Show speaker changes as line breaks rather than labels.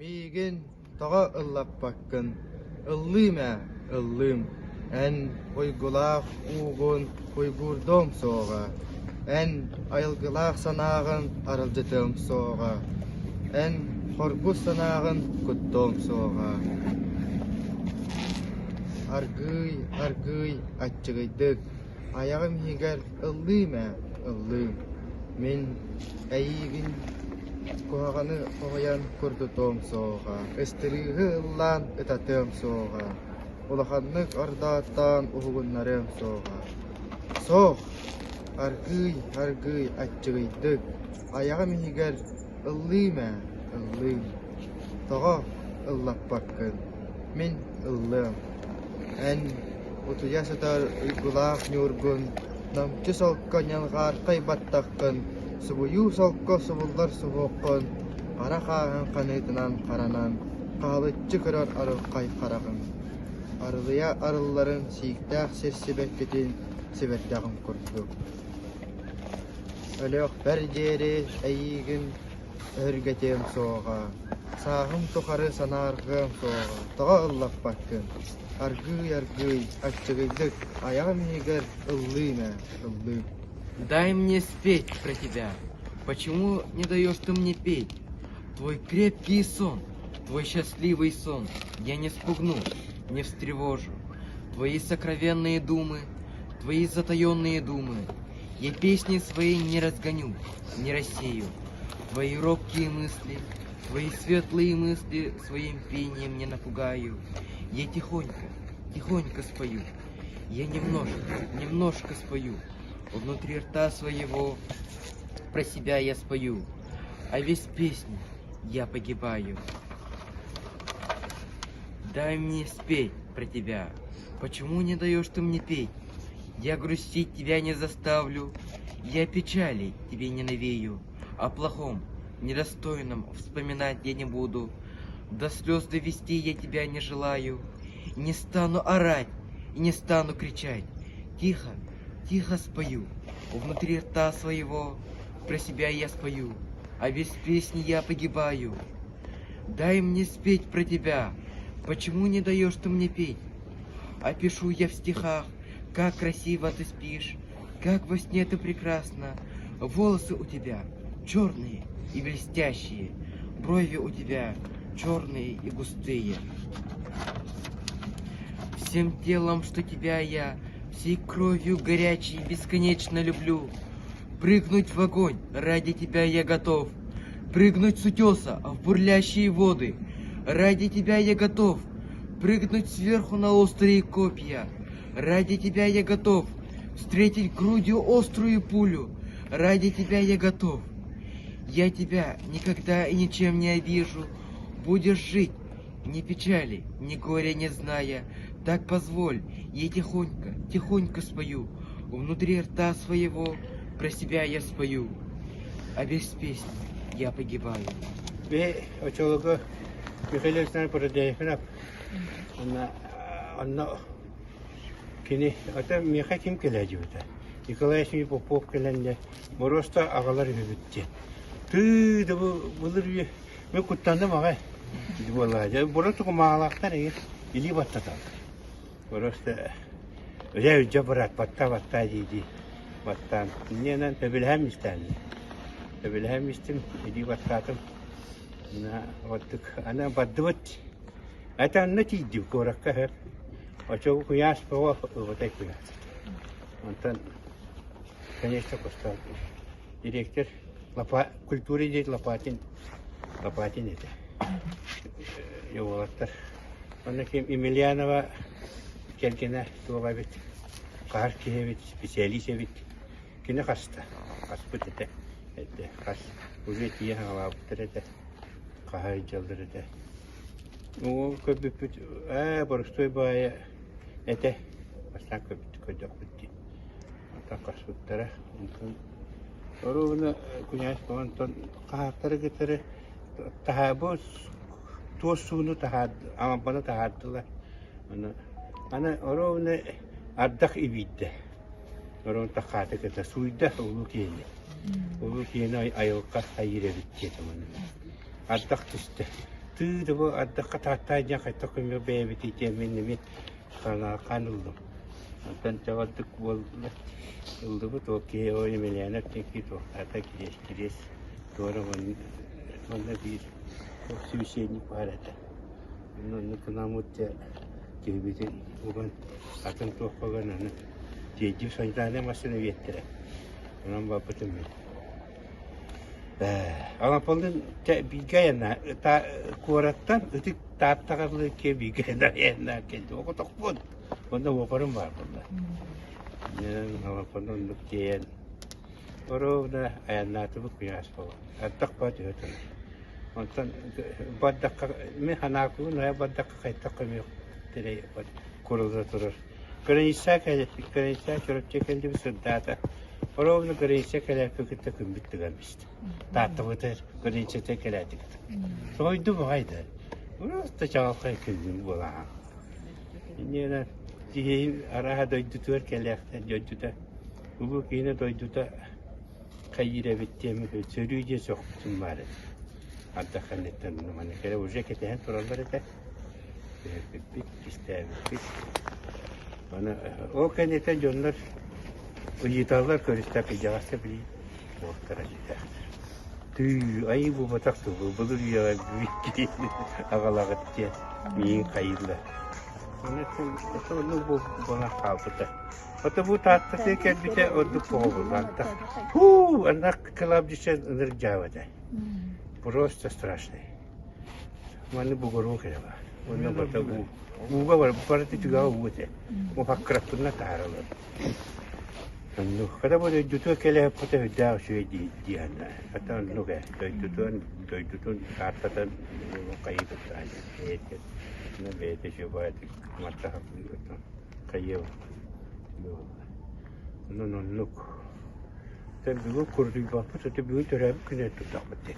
Миигин тоҕо ыллаппаккын? Ыллыым ээ, ыллыым. Эн уйгулаах уугун уйгуурдуом суоҕа, эн айылгылаах санааҕын аралдьытыам суоҕа, эн хоргус санааҕын куттуом суоҕа. Аргыый, аргыый аччыгыйдык Айаҕым иһигэр ыллыым ээ, ыллыым. Мин эйиигин куһаҕаны хоһуйан курдутуом суоҕа, ыстырыыһы ыллаан ытатыам суоҕа, улаханнык ордооттоон уһугуннарыам суоҕа. Суох, аргыый, аргыый аччыгыйдык, айаҕым иһигэр ыллыым ээ, ыллыым. Тоҕо ыллаппаккын? Мин ыллыам. Эн утуйа сытар уйгулаах ньуургун, намчы солко ньалҕаархай баттаххын, субуйуу солко субуллар суһуоххун, хара хааһын ханыытынан харанан, хаалыччы көрөр арылхай хараҕыҥ. Арылыйа арылларын сииктээх сир сибэккитин сибэрдэҕин курдук. Өлүөхпэр диэри эйиигин өһүргэтиэм суоҕа, сааһым тухары санаарҕыам суоҕа, тоҕо ыллаппаккын? Аргыый-аргыый, аччыгыйдык, айаҕым иһигэр ыллыым ээ, ыллыым.
Дай мне спеть про тебя. Почему не даешь ты мне петь? Твой крепкий сон, твой счастливый сон я не спугну, не встревожу. Твои сокровенные думы, твои затаенные думы я песни свои не разгоню, не рассею. Твои робкие мысли, твои светлые мысли своим пением не напугаю. Я тихонько, тихонько спою, я немножко, немножко спою. Внутри рта своего про себя я спою, а весь песню я погибаю. Дай мне спеть про тебя. Почему не даешь ты мне петь? Я грустить тебя не заставлю, я печали тебе не навею. О плохом, недостойном вспоминать я не буду. До слез довести я тебя не желаю. Не стану орать и не стану кричать. Тихо, тихо спою, внутри рта своего про себя я спою, а без песни я погибаю. Дай мне спеть про тебя, почему не даешь ты мне петь? Опишу я в стихах, как красиво ты спишь, как во сне ты прекрасна. Волосы у тебя черные и блестящие, брови у тебя черные и густые. Всем телом, что тебя я, всей кровью горячей бесконечно люблю. Прыгнуть в огонь ради тебя я готов, Прыгнуть с утеса в бурлящие воды. Ради тебя я готов прыгнуть сверху на острые копья. Ради тебя я готов встретить грудью острую пулю. Ради тебя я готов. Я тебя никогда и ничем не обижу. Будешь жить, ни печали, ни горя не зная. Так позволь, я тихонько, тихонько спою. Внутри рта своего про себя я спою. А без песни я погибаю.
Би очолого Михаил Александрович Породеевна онно онно кини ата миэхэ ким кэлээдьибитэ Николай Ефимович Попов кэлэннэ боруоста аҕалар үһүбүт диэн тыы да бу былыр үйэ мин куттанным аҕай буоллаа дьэ боруоста кумаалаахтар эйир илии баттаталлар боруоста Дьэ илдьэ быраат баттаа-баттаа дии-дии баттаан инньэнэн сөбүлэһэн истээннэ сөбүлэһэн истим илии баттаатым оттук аны бардыбыт это онно тиийдим куоракка өһөр оччоҕо куйаас бөҕө ылбатай куйаас онтон конечно кустаан директор Лопа культура диэт Лопатин Лопатин этэ уолаттар Онно ким Емельянова кэргэнэ туох эбит, хаһар киһи эбит, специалист эбит. Кини хаста, хаспыт этэ, этэ, хас уже тиийэн хаҥалаабыттар этэ, хаһа илдьэллэр этэ. Ол көрбүппүт, ээ, боростуой баайа этэ, бастаан көрбүт, көрдөхпүт дии. Онтон хаспыттара, онтон оруобуна князь онтон хаһаактары кытары таһаабыт туос сууну таһаард ампаны таһаардылар аны аны оруобуна ардах ибиирдэ оруобуна таххаата кытта сууйда улуу киһини улуу киһини айылҕа хайыыр эбит диэтим аны ардах түстэ. Тыы да бу ардахха тааттаа диэн хайдах көмө бэйэбит итиэммин эмиэ хаан ыллым. Онтон чаҕардык буолла ыллыбыт ол киһи ол Емельянов диэн киһи туохтаата кириэс кириэс туора манна биир собеседник баар этэ. Онно оннук гынаммыт дьэ киһибитин уган атын туохха уган аны тиэрдии санитарнай массыына биэртэрэ. Онон барбытым мин. Алампалыын бииргэ айаннаа куораттан ытык Тааттаҕа дылы иккиэн бииргэ айаннаан кэллим. Оҕотохпун. Онно уопарым баар буолла. Алампаны оннук тиэйэн оруобуна айаннаатыбыт куйаас буолан. Ардах баа түһэ турар. Онтон бардахха мин ханаакыбын айа бардахха хайдах көмүөх тирэй курулла турар. Граница граница Чурапчы кэллибит сырдаата. Оруобуна граница кэлээппин кытта күммүт тыган бист. Тааттабытыгар границата кэлээтибит. Соһуйдум аҕай да. Просто чаҕылхай күнүм буолаҕа. Инньэ киһи арааһа дойдутугар кэлээхтэр дойдута улуу киһини дойдута хайыыр эбит диэн сөрүү диэн сөхпүтүм баар этэ. Ардах кэнниттэн маны кэлэ уже кэтэһэн тураллар этэ. Түһэрбиппит, кистээбиппит. Аны ол кэнниттэн дьоннор ыйыталлар көрүстэ кыдьаҕаска билии уолтара дьитэхтэр. Тыы, айыы буолбатах тугу, былыр үйэҕэ бүт аҕалаҕыт диэн миигин хайыыллар. Аны оннук буолан хаалбыта. Ото бу Тааттатыга кэлбитэ ордук оҕобуллаантах. Һуу, аннах кылабдьыча ынырык дьаабата. Просто страшный. Манны бугуруу кэлэ баар. Онно барыта уу. Ууга бар, барыта түгэҕэ уу этэ. Мухаккыраппынна таһааралар. Оннук. Хата бу дойдутугар кэлээппитэ үрдээх үчүгэй дии диэн. Хата оннук ээ. Дойдутун, дойдутун каартатын хайыы туттаан. Бэйэтэ, бэйэтэ үчүгэй маттаһа хайыа Онон оннук. Тэ бүгүн курдуйбаппыт, это бүгүн төрөөбүт күнү туттахпыт дии.